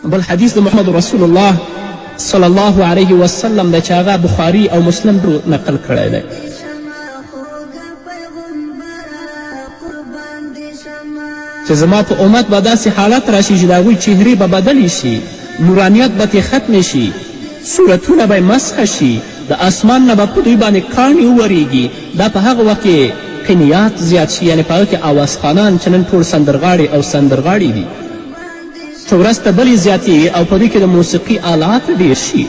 بل حدیث د محمد رسول الله صلی الله علیه وسلم دی چې هغه بخاري او مسلم نقل کړی دی. چې زما په امت به داسې حالت راشي چې د هغوی چهرې به بدلې شي، نورانیت به ترې ختمې شي، صورتونه به یې مسخه شي، د آسمان نه به په دوی باندې کاڼي وورېږي. دا په هغه وخت کې قنیات زیات شي، یعنې په هغه کې آوازخانان چې نن ټول سندرغاړي او سندرغاړي دي، چې ورځ ته بلې زیاتېږي او په دوی کې د موسیقي آلات ډېر شي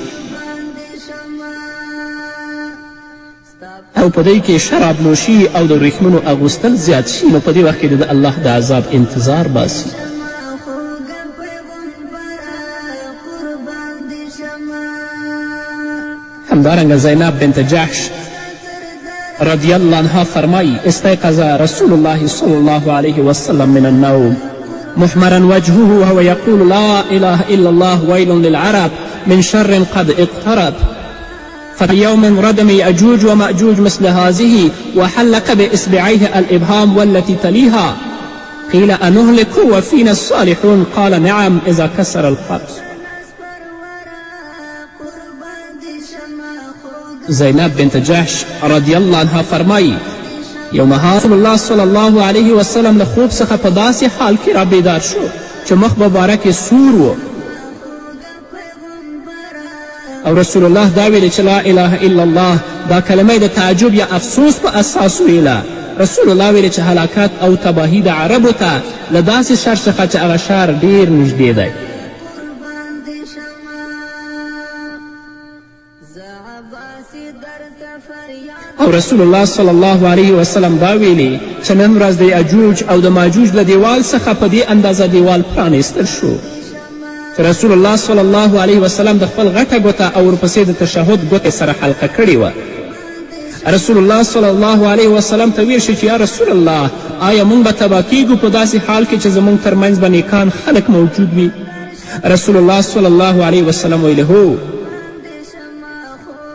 او په دوی کې شراب نوشي او د وریښمنو اغوستل زیات شي، نو په دې وخت کې د الله د عذاب انتظار باسي. همدارنګه زینب بنت جحش رضی الله عنها فرمایي: استيقظ رسول الله صلی الله علیه وسلم من النوم محمرا وجهه وهو يقول لا إله إلا الله ويل للعرب من شر قد اقترب ففي يوم ردم يأجوج ومأجوج مثل هذه وحلق بإصبعيه الإبهام والتي تليها قيل أنهلك وفينا الصالحون قال نعم إذا كسر الخبز. زینب بنت جحش رضی الله عنها فرمایي: یو مهال رسول الله صلی الله علیه وسلم له خوب څخه په داسې حال کې رابیدار شو چې مخ مبارک یې سور و او رسول الله دا ویلې چې لا اله الا الله، دا کلمه د تعجب یا افسوس په اساس ویله. رسول الله ویلې چې هلاکت او تباهي د عربو ته له داسې شر څخه چې هغه شر ډیر نږدې دی. او رسول الله صلی الله علیه وسلم دا ویلي چې نن ورځ د یاجوج او د ماجوج له دیوال څخه په دې اندازه دیوال پرانیستل شو چې رسول الله صلی الله علیه وسلم د خپل غټه ګوته او ورپسې د تشهد ګوتې سره حلقه کړې وه. رسول الله صلی الله علیه وسلم ته ویل شي چې یا رسول الله، آیا موږ به تباه کیږو په داسې حال کې چې زموږ تر منځ به نیکان خلک موجود وي؟ رسول الله صلی الله علیه وسلم ویلي هو،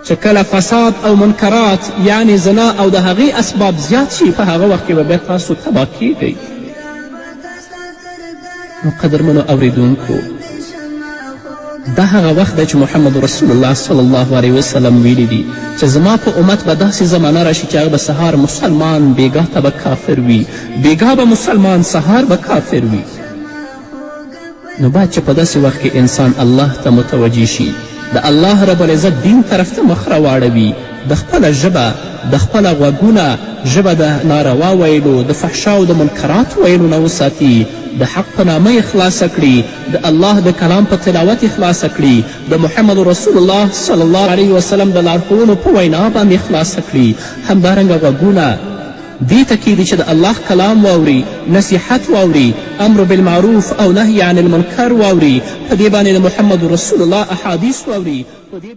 چې کله فساد او منکرات یعنې زنا او د هغې اسباب زیات شي، په هغه وخت کې به بیا تاسو تباه کیږئ. نو قدرمنو اوریدونکو، دا هغه وخت دی چې محمد رسول الله صلی الله علیه وسلم ویلي دي چې زما په امت به داسې زمانه راشي چې هغه به سهار مسلمان، بیګاه ته به کافر وي، بیګاه به مسلمان، سهار به کافر وي. نو باید چې په داسې وخت کې انسان الله ته متوجه شي، د الله رب العزت دین طرف ته مخ راواړوي، د خپله ژبه، د خپله غوږونه ژبه د ناروا ویلو، د فحشا او د منکرات ویلو نه وساتي، د حق په نامه یې خلاصه کړي، د الله د کلام په تلاوت یې خلاصه کړي، د محمد رسول الله صلی الله علیه وسلم د لارښوونو په وینا باندې خلاصه کړي. همدارنګه غوږونه دې ته کښېږدي چې د الله کلام واوري، نصیحت واوري، امر بالمعروف او نهی عن المنکر واوري، په دې باندې د محمد رسول الله احادیث واوري، په دې.